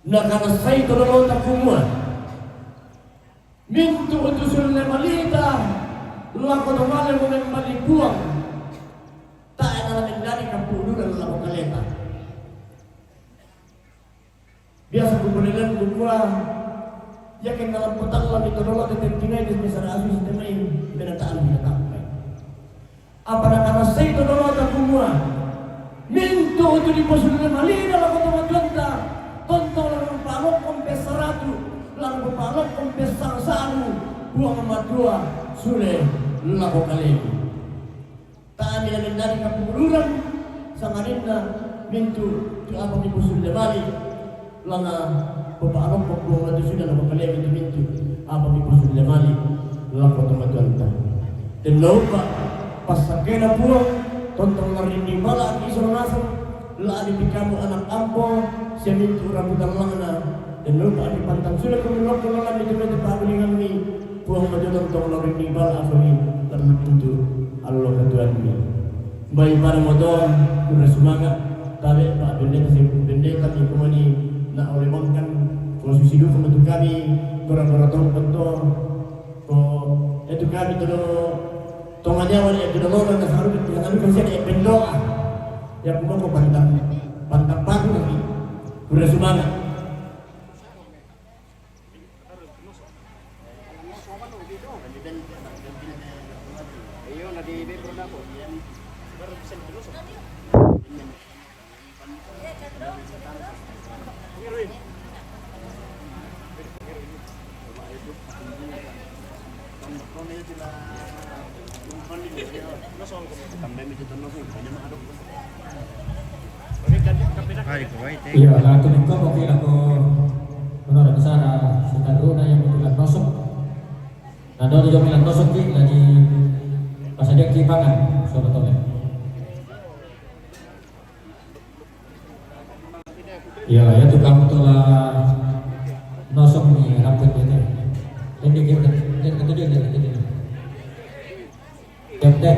Nakanassai todolota kumua. Mintu utu sulle malita, lako tomale mo memmali Puang. Tae nala mendadi kampudurang lako kaleta. Biasa kumodelan kukua, yakin dalam petalla mi todolo te tentingai te misara asu sitemai, binataan binataan. Apa nakanassai todolo ta kumua, mintu utu dipasulle malina lako tomatuanta, tontong lako palokkong pessaratu, lako palokkong pessang-sanu, Puang Matua sule lako kalemi. Tae nala mendadi kampudurang, sangadinna mintu tu apa mipasulle mali, langa papa'lompo Puang Matua sule lako kalemi tu mintu apa mipasulle mali, lako tomatuanta. Tennauppa passakkena Puang, tontong larinding bala'ki soro naseng, la'bi pikamu anak ampo, sia mintu rambu tallangna, tennauppa dipantang sule kumilokko lalang di tumete pa'bulingammi, Puang Matua tontong larinding bala'ko mi, lalang mintu allo katuoammi. Bai pada moto, kurre sumanga, tabe pa bendeta si bendeta mi kumani na oleh mangkan, ko susi duka matu kami, kura-kura tongkon to, Ko, itu kami tu, tonga nyawa ni, itu dolo na saru, yang kami kasi ada pendoa. Ya, kuma ko pantang, pantang baku lagi. Kura sumanga. Iya, la tuni ko mo kila ko, ano, na kasara si Taruna yang mo kila nosok. Na do jo kila nosok ki, lagi pasadiaki pangan, sobat tole. Iya, ya tu kamu tu la nosok ni ramput dia tu. Ini kita, dia kata dia, dia kata dia. Dia, dia.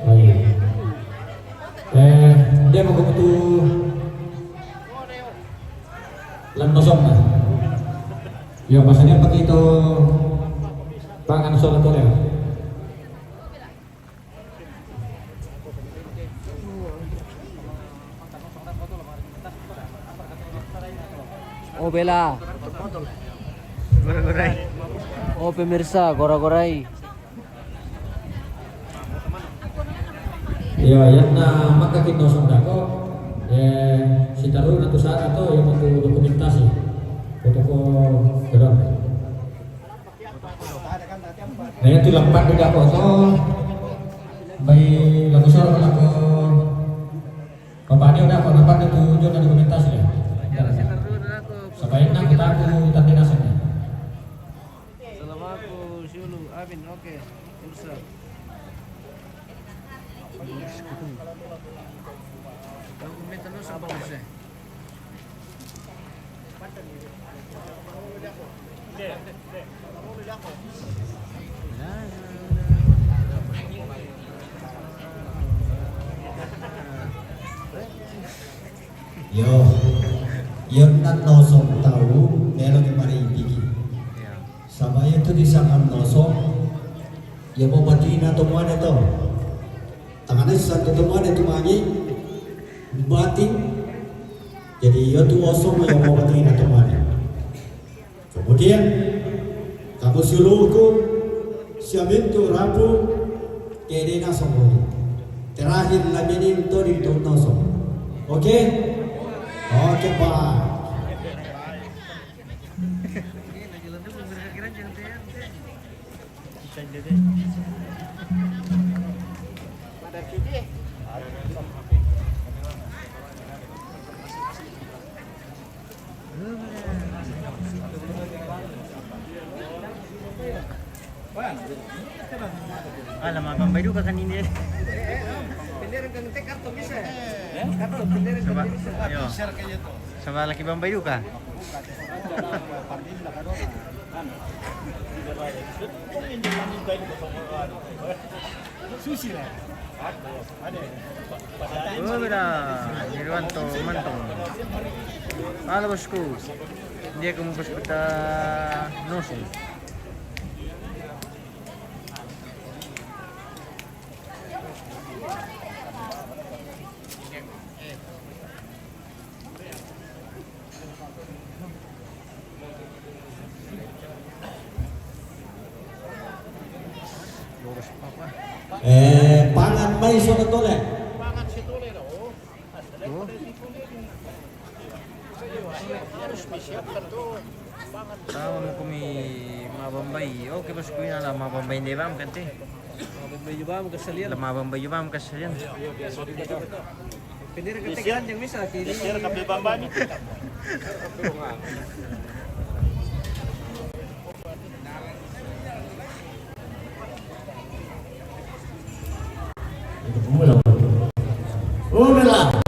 Oh iya. Eh, dia mau kebutuh lan nosok na. Ya, pasadiaki pangan sobat tole. Oh, Bella. Gora-gorai. Oh, pemirsa, gora-gorai. Iya, yang na maka kita sudah ko. Eh, si Taruna tu sana tu yang mau dokumentasi. Foto ko, belum. Na, iya tu la pandu dako to. Bai laku soro lako. Bapak dia dako, na pandu tu jo na dokumentasi ya. Sabaenna kita tu tanda nasanya. Salamaku, Sulu, Abin, oke. Ursa. Dokumentasi no sa, Ursa. Yo, yo, nan nosok tau, melo ke mari piki. Saba iya tu di sangan nosok, iya mo batina to muane to. Tangane santo to muane tu mangi, bati. Jadi iya tu osok iya mo batina to muane. Kemudian, kamu suluku, siamintu rapu, kedena sombong. Terakhir, lagi ni to di to nosok. Oke? Oke, Pak. Ah, la mabambai duka kan ini. Coba, yo. Coba lagi bambai duka. Susi lah. Oh, beda. Irwanto mantong. Halo, bosku. Dia kamu bos kita nosok. Eh, pangan mai sono tole. Pangan si tole do. Oh. Harus disiapkan tuh pangan. Tahu mau kami mabambai. Oke, bos, kuina la mabambai de bam kan te. Mabambai jubam kasalian. La mabambai jubam kasalian. Pendera kete keranjang bisa kini. Pendera kape bambani. Umela.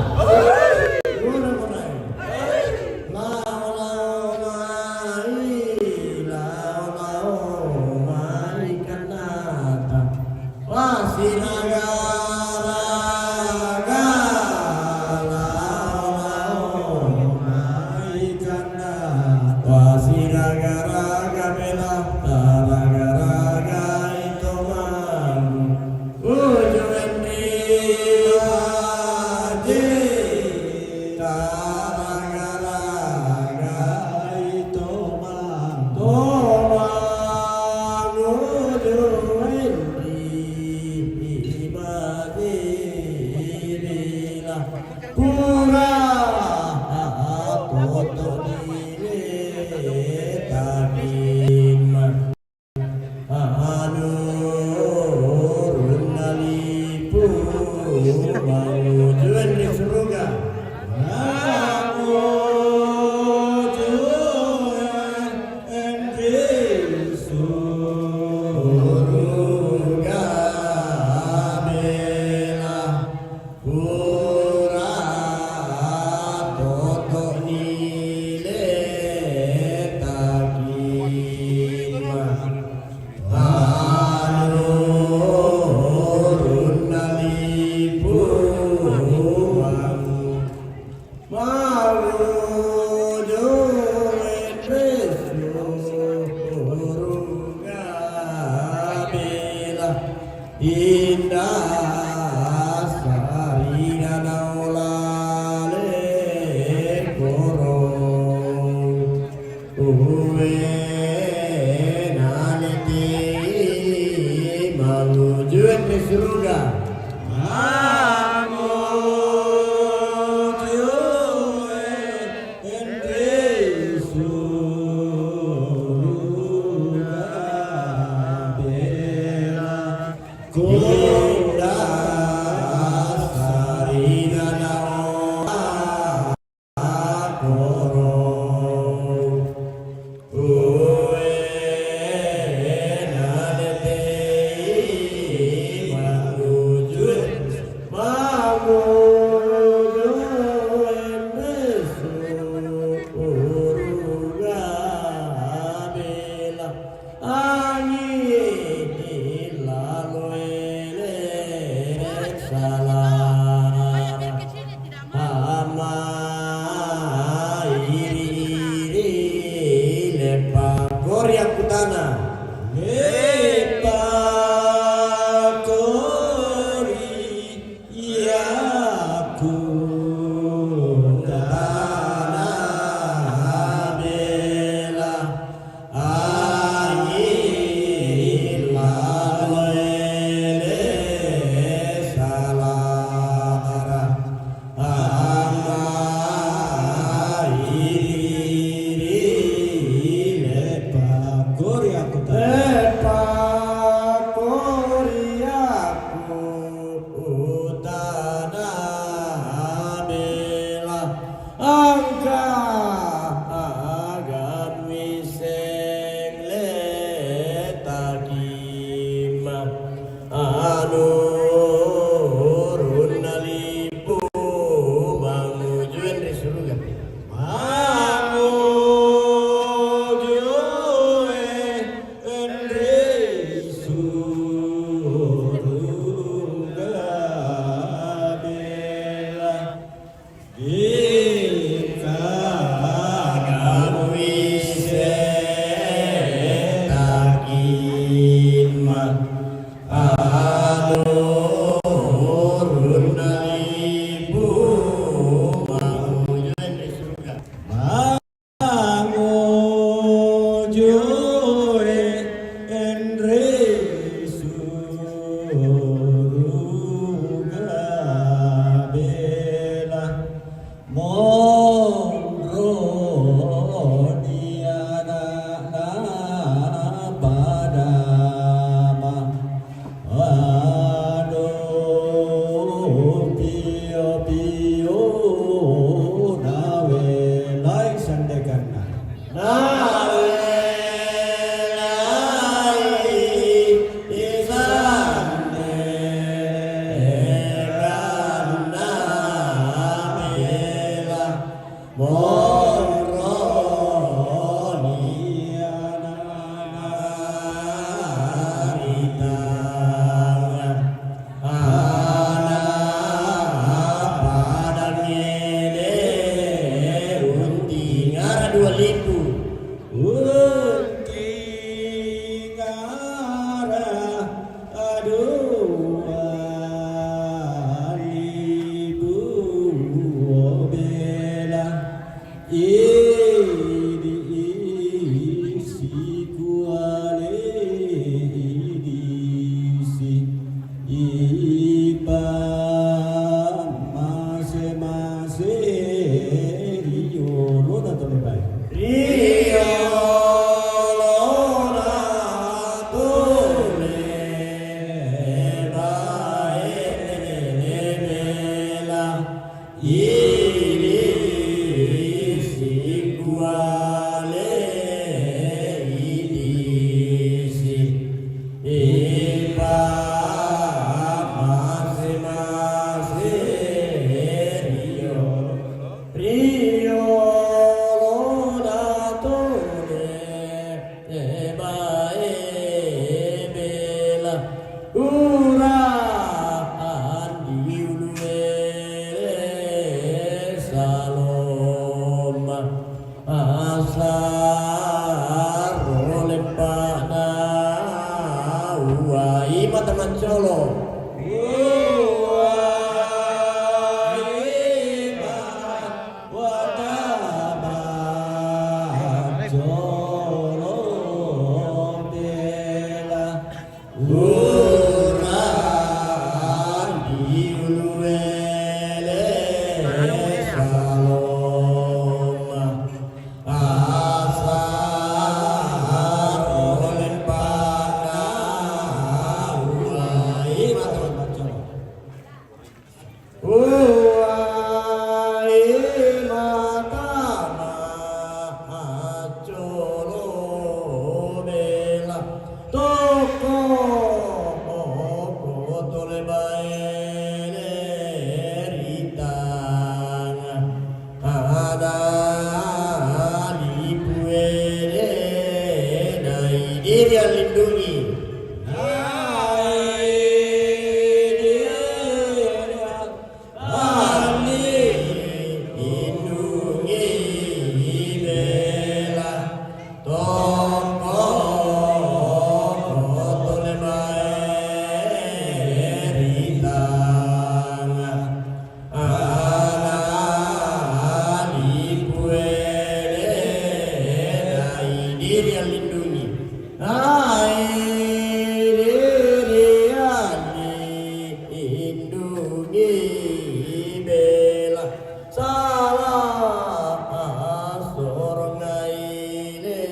Mangujuen ri suruga. Mangujuen ri suruga bela. Pura toto nile takima. Anurunna lipuang. Mangujue ri suruga bela. Indah sarina naolale koro. Uwe naleti mangujuen ri suruga. Mangujuen ri suruga bela. Kunda sarina naola koro. Uwe naleti mangujuen, mangujuen ri suruga bela. Angin lalo ele sala. Ama iri-iri lepa kori aku tana. Lepa kori aku tana bela. Angin lalo ele salara. Ama iri-iri lepa kori aku tana. Lepa kori aku tana bela. Angka agam wiseng le takima. Anurunna lipu mangujuen ri suruga. Mangujuen ri suruga bela. Ika kawise takima. Anurunna lipu mangujuen ri suruga. Mangujue ri suruga bela. Monro ni anakna pada ma. Ado pio-pio nawelai sandekanna. Nawelai sandekanna bela. Monro ni anakna ri tanga, ana padang ede untingara dua lipu. Untingara dua lipu bela. Idi isi kuale idi isi ipa mase-mase riolo na tole bae. Riolo na tole bae. Iri si kuale iri si ipa mase-mase rio, rio lona tone. Emae bela ura andi uluere saloma asaro lempana uai mata mancolo. Uai mata mancolo bela. Urang di uluele saloma asar oleh panau ai matang. Uai matama acolo bela toko kotole baene ritanga ada di puene dai diri alindungi. Dai diri Ani indungi bela toko kotole bae ritanga ana di puene dai diri alindungi. Ai diri ani indungi bela sala asorongaine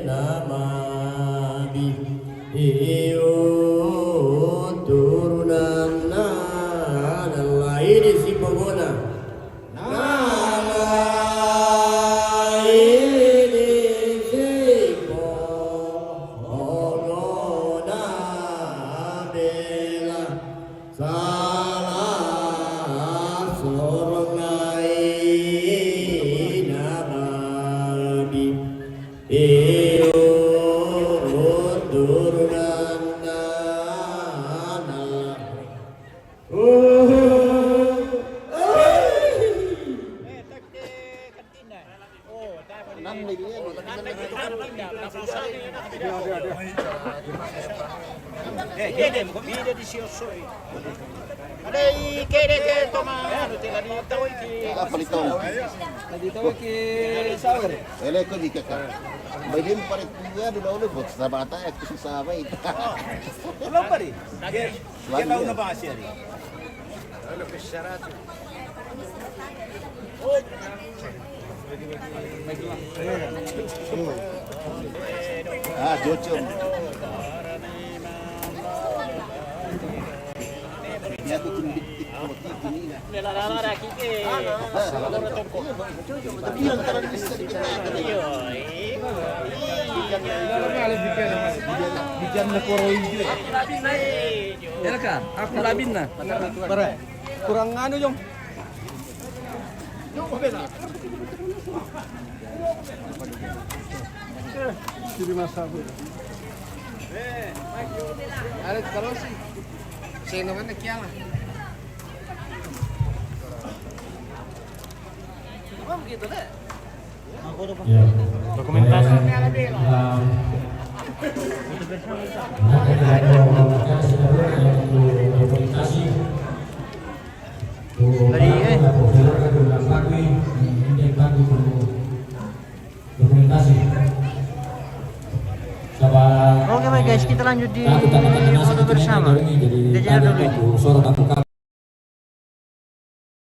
namabi. Iyo turunanna nalaini sipogona. Nalaini sipogona bela sala sorongai namabi. Iyo turunanna nala. Eh, che demo, come vedi di sì, so. Allora, che ne che toma, anu, te la di tawiki. Ah, palito. La di tawiki sawer. E lei così che fa. Ma io mi pare che io non lo posso, sta batalla è così, sa, vai. Lo pari. Che la una base. Ah, Jojo. Nella lavora chi che lavora tocco. Io, eh, Bijan na koro injo. Elka, aku labinna. Bare. Kurang anu, Jong. Sini masa aku. Ada kalau sih. Saya namanya Kiala. Apa begitu deh? Ya. Dokumentasi. Eh, eh, ada dokumentasi. Tadi, eh. Dokumentasi. Coba. Oke, baik, guys, kita lanjut di foto bersama. Kita jalan dulu.